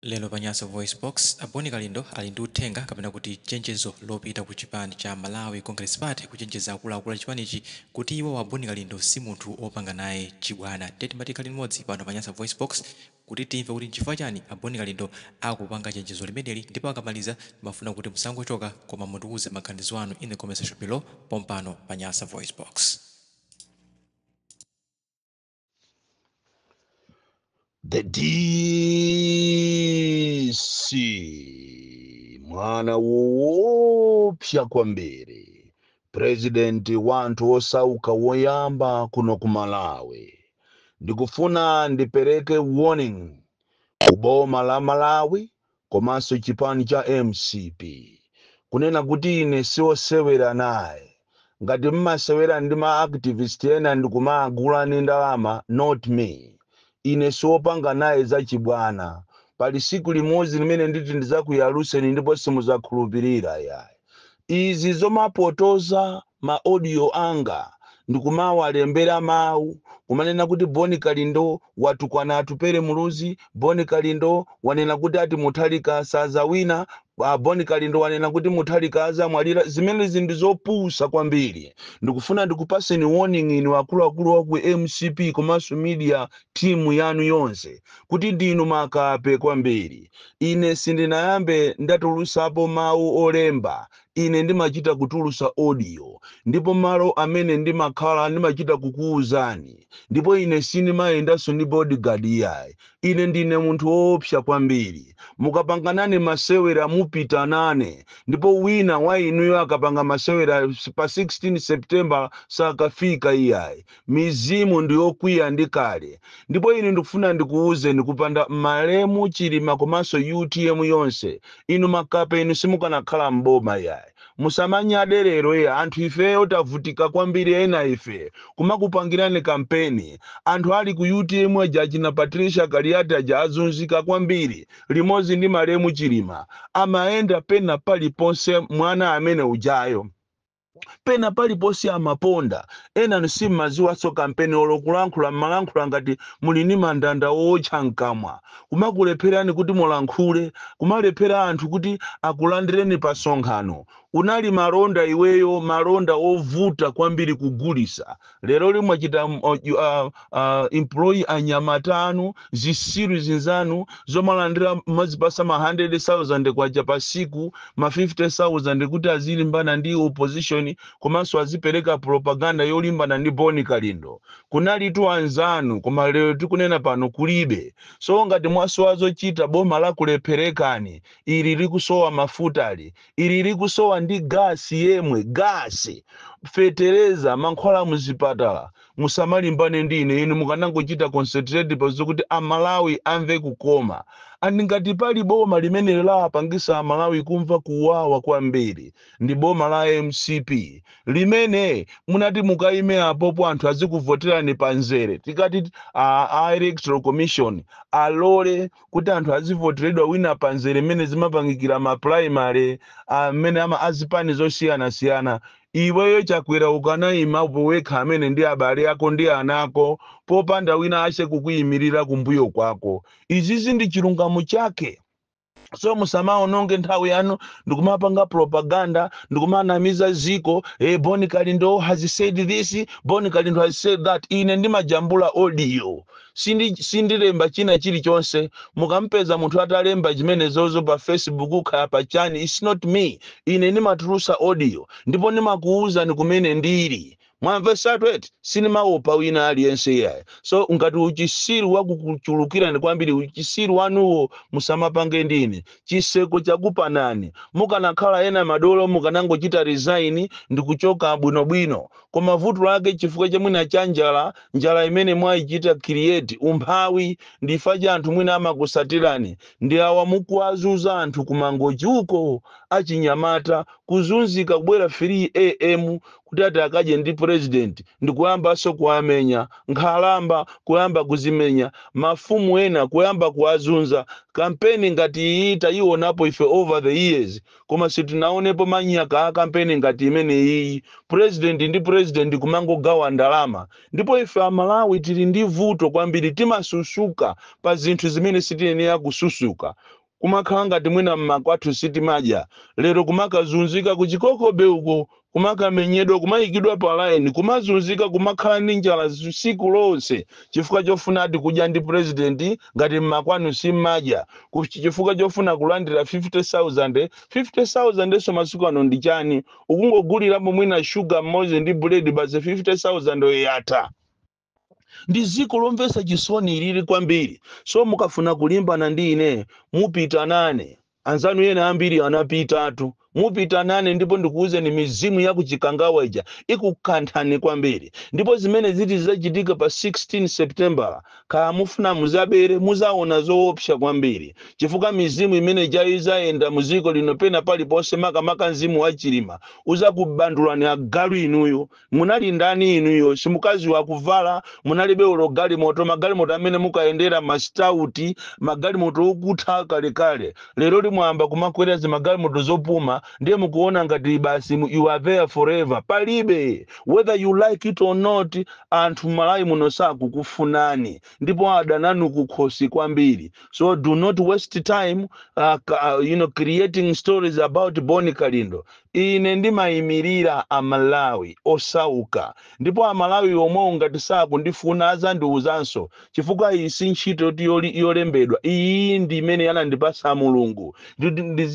Lero pa Nyasa VoiceBox, a Bon Kalindo ali ndi uthenga kapena kuti chenjezo lopita ku chipani cha Malawi Congress Party kuchenjeza akuluakulu a chipanichi kuti iwo a Bon Kalindo si munthu opanga naye chibwana. Ndiye timati tikhale limodzi pano pa Nyasa VoiceBox kuti timve kuti nchifukwa chani a Bon Kalindo akupanga chenjezo limeneli ndipo akamaliza timafuna kuti musangochoka koma mutiuze maganizo anu in the comment section below pompano pa Nyasa VoiceBox. The DC mwana woopsa kwambiri, president wa anthu osauka woyamba kuno ku Malawi. Ndikufuna ndipereke warning ku boma la Malawi komanso chipani cha mcp kunena kuti ine siosewera naye. Ngati mmasewera ndi ma activist ena ndikumagula ndi ndalama, not me. Ine siopanga naye zachibwana. Pali siku limodzi limene nditi ndizakuyaluseni ndipo simuzakhulupirira yayi. Izi zomapotoza ma audio anga ndikumawalembera mawu kumanena kuti Bon Kalindo watukwana Atupele Muluzi, Bon Kalindo wanena kuti ati Mutharika sazawina, Bon Kalindo wanena kuti Mutharika azamwalira, zimenezi ndi zopusa kwambiri. Ndikufuna ndikupaseni warning inu akuluakulu wa ku mcp komanso media team yanu yonse kuti ndinu makape kwambiri. Ine sindinayambe ndatulusapo mawu olemba, ine ndimachita kutulusa audio, ndipo malo amene ndimakhala ndimachita kukuwuzani, ndipo ine sindimayendanso ndi bodyguard iyayi. Ine ndine munthu woopsa kwambiri. Mukapanga nane masewera mupita nane, ndipo wina wa inuyo akapanga masewera pa 16 September sakafika iyayi. Mizimu ndiyokwiya ndi kale. Ndipo ine ndikufuna ndikuwuzeni, kupanda malemu Chilima komanso utm yonse, inu makape inu simukanakhala mboma iyayi. Musamanyade lero iya, anthu ifeyo tavutika kwambiri, ena ife kumakupangirani kampeni. Anthu ali ku utm aja, achina Patricia Kaliati aja, azunzika kwambiri limodzi ndi malemu Chilima. Amayenda pena paliponse mwana amene ujayo, pena paliponse amaponda. Ena simmaziwanso kampeni, olo kulankhula mmalankhula ngati muli ndi mandanda wotcha mkamwa, kumakulepherani kuti mulankhule, kumalephera anthu kuti akulandireni pa sonkhano. Unali malonda iweyo, malonda ovuta kwambiri kugulisa. Lero limwachita employ anyamata anu, zisiru zinzanu zomalandira, mazipasa ma 100,000 kwacha pa siku, ma 50,000, kuti azilimbana ndi opposition komanso azipereka propaganda yolimbana ndi Bon Kalindo. Kunalitu anzanu, koma lero tikunena pano kulibe. So ngati mwasowa zochita, boma lakulepherekani ili likusowa mafutali, ili likusowa ndi gasi yemwe, gasi, fetereza, mankhwala muzipatala, musamalimbane ndi ine. Inu mukanangochita concentrate pazokuti Amalawi amve kukoma. And ngati pali boma limene lapangisa Amalawi kumva kuwawa kwambiri ndi boma la mcp limene munati mukayime apopo anthu azikuvoterani panzere. Tikati a Electoral Commission alole kuti anthu azivoteredwa wina panzere mmene zimapangikira ma primary amene ama azipani zosiyanasiyana, iweyo Chakwera ukanayima wekha amene ndi abale ako ndi ana ako popanda wina ache kukuyimirira kumbuyo kwako. Izizi ndi chilungamo chake. So musamaononge nthawi yanu ndikumapanga propaganda, ndikumanamiza ziko, hey, Bon Kalindo has said this, Bon Kalindo has said that. Ine ndimajambula audio, sindilemba china chilichonse. Mukampeza munthu atalemba chimenezozo pa Facebook kaya pa chani, it's not me. Ine ndimatulusa audio ndipo ndimakuwuzani kumene ndili. Mwamvesatu eti? Sinimaopa wina aliyense iyayi. So ngati uchisiru wakukuchulukirani kwambiri, uchisiru wanuwo musamapange ndine. Chiseko chakupanani. Mukanakhala ena madolo mukanangochita resign ndikuchoka bwinobwino, koma vuto lake chifukwa chamwina cha njala, njala imene mwayichita create, umphawi, ndifa cha anthu mwina amakusatirani ndi awa mukuwazuza anthu kumangochi uko, achinyamata kuzunzika, kubwera 3 am. Kuti ati akadye ndi president, ndikuyambanso kuamenya nkhalamba, kuyamba kuzimenya mafumu ena, kuyamba kuwazunza. Kampeni ngati iyi tayionapo ife over the years, koma sitinaonepo manyaka a kampeni ngati imene iyi, president ndi president kumangogawa ndalama. Ndipo ife Amalawi tili ndi vuto kwambiri, timasusuka pa zinthu zimene sitiyenera kususuka. Kumakhala ngati mwina mmakwathu sitimadya. Lero kumakazunzika kuchikokobe uko, kumakamenyedwa, kumayikidwa pa line, kumazunzika, kumakhala ndi njala tsiku lonse chifukwa chofuna ati kudya ndi president, ngati mmakwanu simmadya, chifukwa chofuna kulandira 50,000. 50,000 so masiku ano ndi chani? Ukungogulirapo mwina shuga mmodzi ndi buledi basi, 50,000 yatha. Ndi dziko lomvetsa chisoni lili kwambiri. So mukafuna kulimbana ndi ine, mupita nane. Anzanu ena ambiri anapitatu. Mupita nane, ndipo ndikuwuzeni, mizimu ya kuchikangawa ija ikukanthani kwambiri. Ndipo zimene ziti zizachitika pa 16 September, kaya mufuna muzabere, muzaona zoopsa kwambiri, chifukwa mizimu imene ija izayenda muziko lino pena paliponse, makamaka mzimu wa Chilima uzakubandulani agalu inuyo. Munali ndani inuyo? Simukaziwa kuvala, munalibe ulo galimoto. Magalimoto amene mukayendera mastauti, magalimoto okutha kalekale. Lero limwamba kumakwera zimagalimoto zopuma, ndiye mukuona ngati basi you are there forever. Palibe, whether you like it or not, anthu Malawi muno sakukufunani ndipo adananu kukhosi kwambiri. So do not waste time creating stories about Boni Kalindo. Ine ndimayimirira Amalawi osauka, ndipo Amalawi omwewo ngati sakundifuna azandiwuzanso, chifukwa iyi si ntchito yoti yolembedwa. Iyi ndi imene anandipasa Mulungu,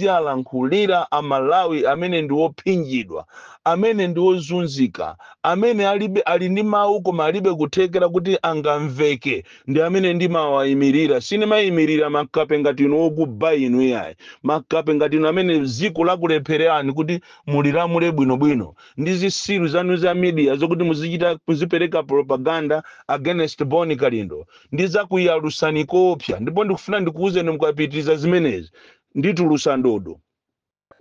ndiziyalankhulira Amalawi amene ndi ophinjidwa, amene ndi ozunzika, amene alibe, ali ndi mawu koma alibe kuthekera kuti angamveke, ndi amene ndimawayimirira. Sindimayimirira makape ngati inu okuba inu, yayi. Makape ngati inu amene dziko lakulephererani kuti mulilamule bwinobwino, ndi zisilu zanu za media zokuti muzichita muzipereka propaganda against Boni Kalindo, ndizakuyalusani kopsa. Ndipo ndikufuna ndikuwuzeni, mukapitiriza zimenezi nditulusa ndodo,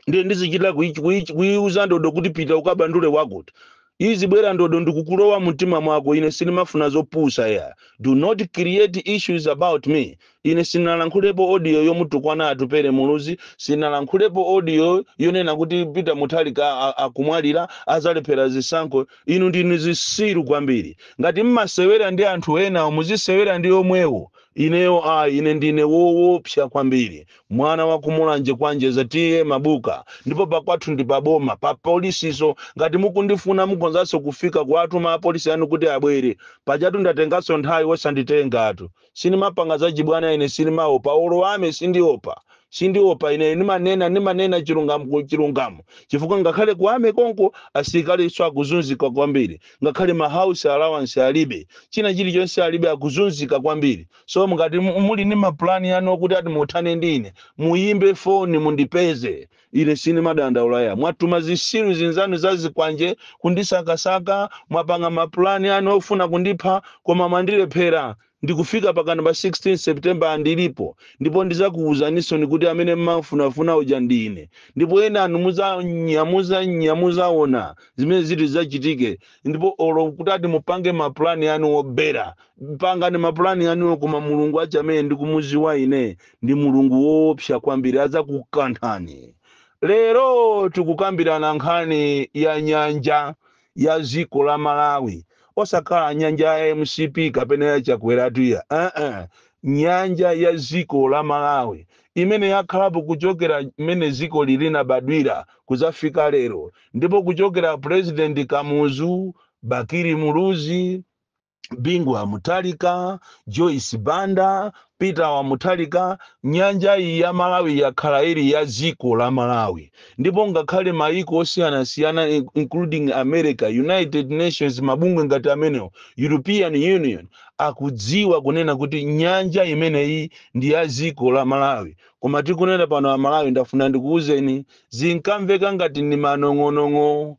ndiye ndizichita kuyiuza ndodo kuti pita ukabandule wakuti izi bwera ndodo ndikukulowa mumtima mwako. Ine sindimafuna zopusa ya. Do not create issues about me. Ine sinalankhulepo audio yomutukwana Atupere Muluzi, sinalankhulepo audio yonena kuti Peter Mutharika akumwalira, azalephera zisankho. Inu ndinu zisilu kwambiri. Ngati mmasewera ndi anthu ena, muzisewera ndi omwewo. Ineyo ayi, ine ndine woopsa kwambiri, mwana wa Kumulanje kwanjeza tiye Mabuka, ndipo pakwathu ndi paboma pa polisiso. Ngati mukundifuna, mukonzanso kufika kuwatuma apolisi anu kuti abwere. Pajatu ndatenganso nthawi wosanditengatu. Sinimapanga zachibwana ine, sinimaopa olowame, sindiopa, sindiopa ine. Ndimanena chilungamo ku chilungamo, chifukwa ngakhale kuame konko asilikaliso akuzunzika kwambiri, ngakhale ma house allowance alibe, china chilichonse alibe, akuzunzika kwambiri. So mukati muli ndi mapulani anu okuti ati muthane ndi ine, muyimbe foni mundipeze. Ine sinimadandaula ya. Mwatuma zisilu zinzanu zazikwanje kundisakasaka, mwapanga mapulani anu ofuna kundipha, koma mwandilephera. Ndikufika pakana pa 16 September andilipo, ndipo ndizakuwuzaninso kuti amene mmafunafuna uja ndine. Ndipo ena anu muzanyamuzaona zimene ziti zachitike. Ndipo olo kuti ati mupange mapulani anu obera, pangani mapulani anuwo, koma Mulungu achi amene ndikumuziwa ine ndi Mulungu woopsa kwambiri, adzakukanthani. Lero tikukambirana nkhani ya nyanja ya dziko la Malawi, osakhala nyanja ya MCP kapena ya Chakweratu ya nyanja ya dziko la Malawi imene yakhalapo kuchokera mmene dziko lilinabadwira kuzafika lero, ndipo kuchokera President Kamuzu, Bakili Muluzi, Bingu wa Mutharika, Joyce Banda, Peter wa Mutharika, nyanja iyi ya Malawi yakhala ili ya dziko la Malawi. Ndipo ngakhale maiko osiyanasiyana, including America, United Nations, mabungwe ngati amenewo, European Union, Akudziwa kunena kuti nyanja imeneyi ndi ya dziko la Malawi. Koma tikunena pano, Amalawi, ndafuna ndikuwuzeni, zinkamveka ngati ndi manong'onong'o,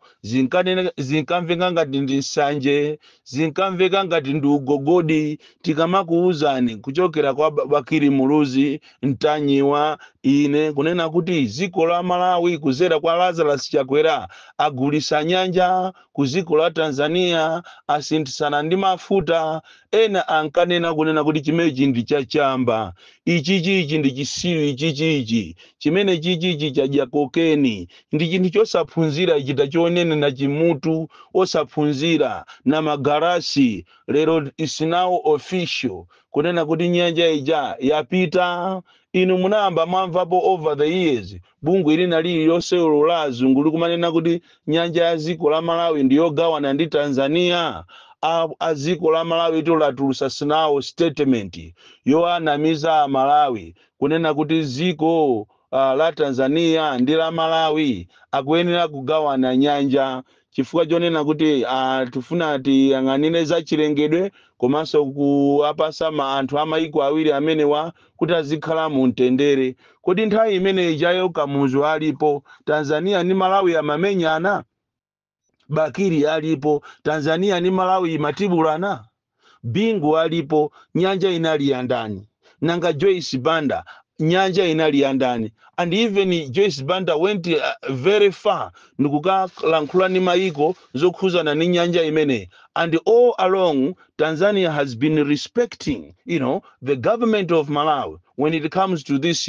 zinkamveka ngati ndi nsanje, zinkamveka ngati ndi ugogodi. Tikamakuwuzani kuchokera kwa Bakili Muluzi, Mtanyiwa, ine kunena kuti dziko la Malawi kuzera kwa Lazarus Chakwera agulisa nyanja ku dziko la Tanzania, asinthisana ndi mafuta. Ena ankanena kunena kuti chimenechi ndi chachamba, ichichi ichi ndi chisiru, ichichi ichi chimene chichichi chadya kokeni, ndi chinthu chosaphunzira ichi, tachionene na chimutu osaphunzira na magarasi. Lero is now official kunena kuti nyanja ija yapita. Inu munayamba mwamvapo over the years bungwe lina lililonse la azungu likumanena kuti nyanja ya dziko la Malawi ndiyogawana ndi Tanzania? A dziko la Malawi tolatulusa sinawo statement yoanamiza Malawi kunena kuti dziko la Tanzania ndi la Malawi akuyenera kugawana nyanja, chifukwa chonena kuti tifuna tiyang'anire za chilengedwe komanso kuwapasa ma anthu amayiko awiri amenewa kuti azikhala mu mtendere. Kodi nthawi imene ijayo Kamuzu alipo, Tanzania ndi Malawi amamenyana? Bakili alipo, Tanzania ndi Malawi imatibulana? Bingu alipo, nyanja inali ya ndani? Nanga Joyce Banda, nyanja inali ya ndani? And even Joyce Banda went very far ndikukalankhula ndi mayiko zokhuzana ndi nyanja imeneyi, and all along Tanzania has been respecting the government of Malawi when it comes to this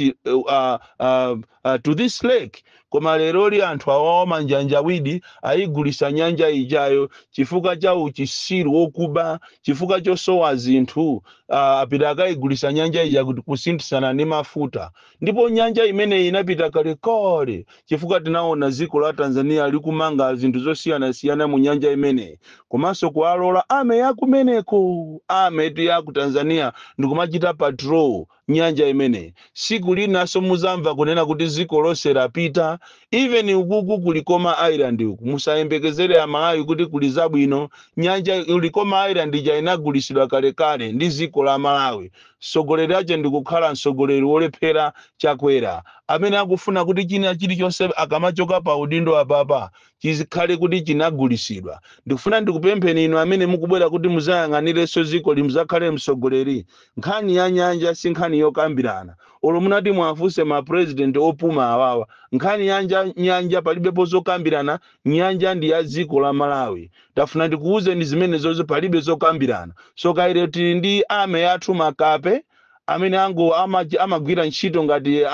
lake. Koma leroli anthu awawa manjanjawidi ayigulisa nyanja ijayo chifukwa cha uchisiru wokuba, chifukwa chosowa zinthu. Apita akayigulisa nyanja ija kuti kusinthisana ndi mafuta. Ndipo nyanja imeneyi inapita kalekale, chifukwa tinaona dziko la Tanzania likumanga zinthu zosiyanasiyana mu nyanja imeneyi, komanso kuwalola army yakumeneko, army tu ya ku Tanzania, ndikumachita patrol nyanja imeneyi. Siku linanso muzamva kunena kuti dziko lonse lapita. Even ukuku ku Likoma Island uku, musayembekezere Amalawi kuti kuli zabwino. Nyanja Likoma Island ija inagulisidwa kalekale ndi dziko la Malawi. Mtsogoleri ache ndikukhala mtsogoleri wolephera, Chakwera, amene akufuna kuti china chilichonse akamachoka pa udindo apapa chizikhale kuti chinagulisidwa. Ndikufuna ndikupempheni inu amene mukubwera kuti muzayang'anirenso dziko limuzakhale mtsogoleri, nkhani ya nyanja si nkhani yokambirana. Olo munati mwafunse ma president opuma awawa, nkhani ya nyanja palibepo zokambirana. Nyanja ndi ya dziko la Malawi. Tafuna ndikuwuzeni zimene zozo, palibe zokambirana. So kaire tili ndi army yathu makape amene ango amagwira ntchito ngati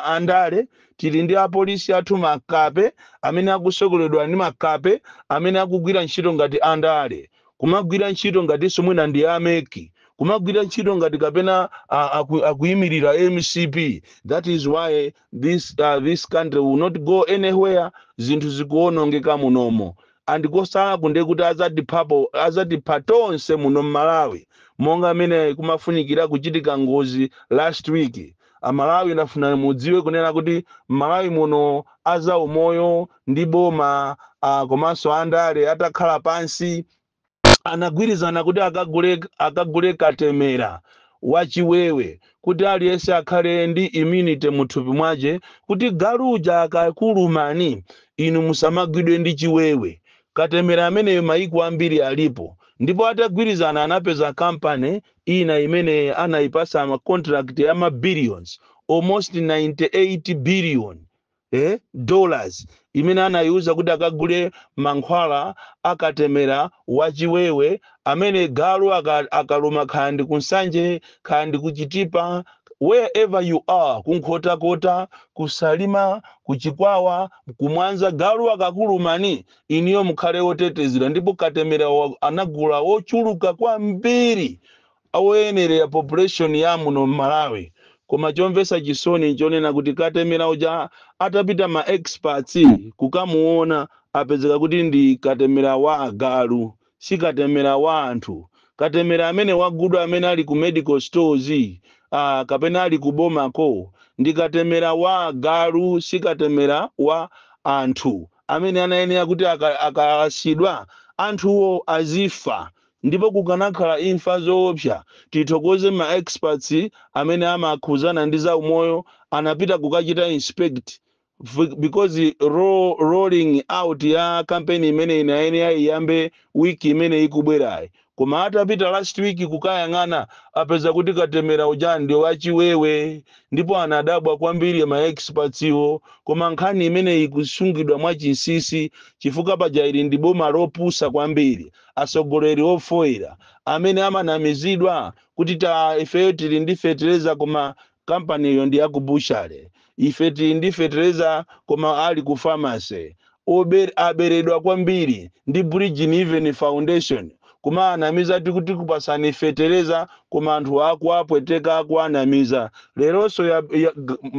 andale. Tili ndi apolisi athu makape amene akusogoledwa ndi makape amene akugwira ntchito ngati andale, kumagwira ntchito ngatinso mwina ndi a MEC, kumagwira ntchito ngati kapena akuyimirira MCP. That is why this country will not go anywhere. Zinthu zikuwonongeka munomo, andikosala ndiye kuti azatiphapo, azatipha tonse muno mMalawi, monga amene kumafunikira kuchitika ngozi last week. Amalawi, ndafuna mudziwe kunena kuti mMalawi muno azaumoyo ndi boma komanso andale atakhala pansi anagwirizana kuti akagule katemera wachiwewe, kuti aliyense akhale ndi immunity muthupi mwace, kuti galuja akakulumani inu musamagwidwe ndi chiwewe. Katemera ameneyo maiko ambiri alipo, ndipo atagwirizana anapeza kampani ina imene anayipasa ma contract ya ma billions, almost 98 billion dollars, imene anayiuza kuti akagule mankhwala akatemera wachiwewe amene galu akaluma, kaya ndi kuNsanje, kaya ndi kuChitipa, wherever you are, kuNkhotakota, kuSalima, kuChikwawa, kuMwanza, galu akakulumani iniyo mukhale wotetezedwa. Ndipo katemera anagula wochuluka kwambiri awoyenerera population ya muno mMalawi. Koma chomvetsa chisoni nchonena kuti katemera uja atapita ma experts kukamuona, apezeka kuti ndi katemera wa agalu, si katemera wa anthu. Katemera amene wagudwa, amene ali ku medical stores kapena ali ku bomako, ndi katemera wa agalu, si katemera wa anthu amene anayenera kuti akalasidwa anthuwo azifa. Ndipo kukanakhala imfa zoopsa. Tithokoze ma experts amene amakhuzana ndi za umoyo, anapita kukachita inspect because rolling out ya kampeni imene inayenera iyambe wiki imene ikubwerayi. Koma atapita last week kukayang'ana, apeza kuti katemera uja ndi wachiwewe, ndipo anadabwa kwambiri ma experts iwo. Koma nkhani imene ikusungidwa mwachinsinsi, chifukwa paja ili ndi boma lopusa kwambiri, atsogoleri ofoera amene amanamizidwa kuti ta ifeyo tili ndi fetereza, koma kampaniyo ndi yakubushale. Ife tili ndi fetereza, koma ali ku pharmacy. Aberedwa kwambiri ndi Bridgin Even Foundation, koma anamiza tikuti kupasani fetereza, koma anthu akuapweteka, akuanamiza. Leronso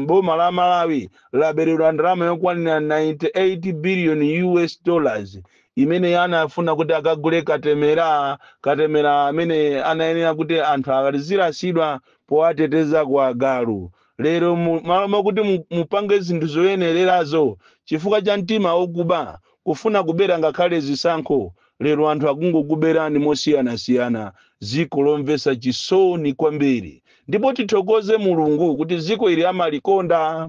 boma la Malawi laberedwa ndalama yokwanira 98 billion US dollars imene anafuna kuti akagule katemera, katemera amene anayenera kuti anthu akalizirasidwa powateteza ku agalu. Lero malo mokuti mupange zinthu zoyenererazo, chifukwa cha mtima wokuba, kufuna kubera ngakhale zisankho, lero anthu akungokuberani mosiyanasiyana. Ziko lomvetsa chisoni kwambiri, ndipo tithokoze Mulungu kuti ziko ili amalikonda,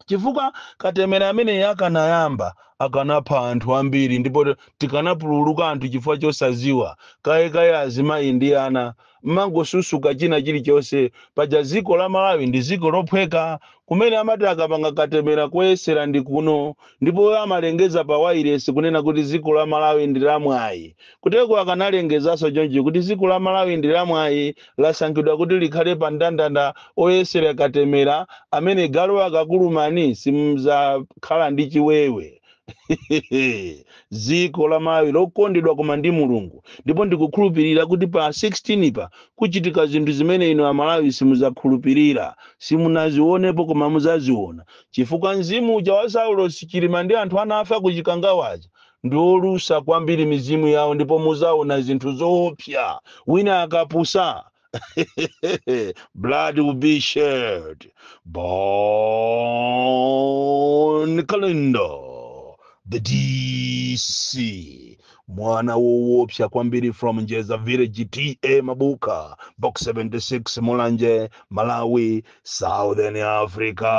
chifukwa katemera amene akanayamba akanapha anthu ambiri, ndipo tikanapululuka anthu chifukwa chosaziwa, kayekaye azimayi ndi ana, mmangosusuka china chilichonse. Paja ziko la Malawi ndi ziko lophweka, kumene amati akapanga katemera koyesera ndi kuno, ndipo amalengeza pa wailesi kunena kuti ziko la Malawi ndi lamwayi. Kuteko akanalengezanso chonchi kuti ziko la Malawi ndi lamwayi, lasankhidwa kuti likhale pa ndandanda oyesera katemera amene galu akakulumani simuzakhala ndi chiwewe. Ziko la Malawi lokondedwa koma ndi Mulungu, ndipo ndikukhulupirira kuti pa 16 pa kuchitika zinthu zimene inu Amalawi simuzakhulupirira, simunazionepo, koma muzaziona, chifukwa mzimu uja wa Saulo Chilima ndi anthu anafa ku Chikangawaja ndi olusa kwambiri mizimu yawo, ndipo muzaona zinthu zoopsa. Wina akapusa, blood will be shed. Bon Kalindo, the DC, mwana woopsa kwambiri, from Njeza Village, TA Mabuka, Box 76, Mulanje, Malawi, Southern Africa.